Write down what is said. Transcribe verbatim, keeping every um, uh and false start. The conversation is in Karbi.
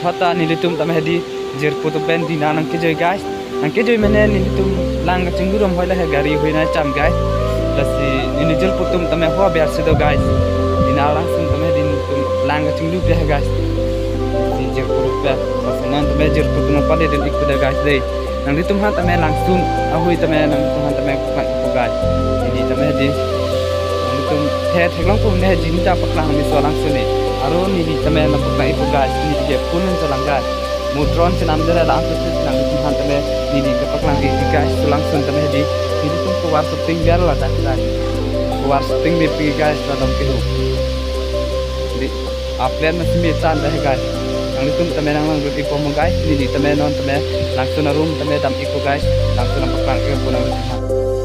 Thot ta nelitum tame hedi jirpo atum pen dinner nangkejoi guys. Nangkejoi mene nelitum lang kachinglu rom hoi lahei gari hoi nangcham guys. Lasi neli jirpo atum tame hoa ber si do guys. Dinner langsun tame hedi nelitum lang kachinglu pe guys. Si jirpo atum pen. Lasi non tame jirpo atum pale dun ik pu da guys dei. Nanglitum aphan tame langsun ahui tame nanglitum aphan tame paklang ikpo guys. Neli tame hedi. Nanglitum the theklong pu ne hedi neli ta paklang ni so langsun ne. Aro neli tame nangpaklang ikpo guys. Neli ke pun nangchelang guys. Mo drone chenam jera lang sus nanglitum aphan tame neli kapaklang ik guys. So langsun tame hedi. Nelitum ko war shooting biar la dak guys. Ko war shooting ni pi guys la dong kehu. Di upload masih mi chan deh guys. Nanglitum tame nang lang ikpo mo guys. Neli tame non tame langsun arum tame dam ikpo guys. Langsun nangpaklang ikpo nanglitum aphan.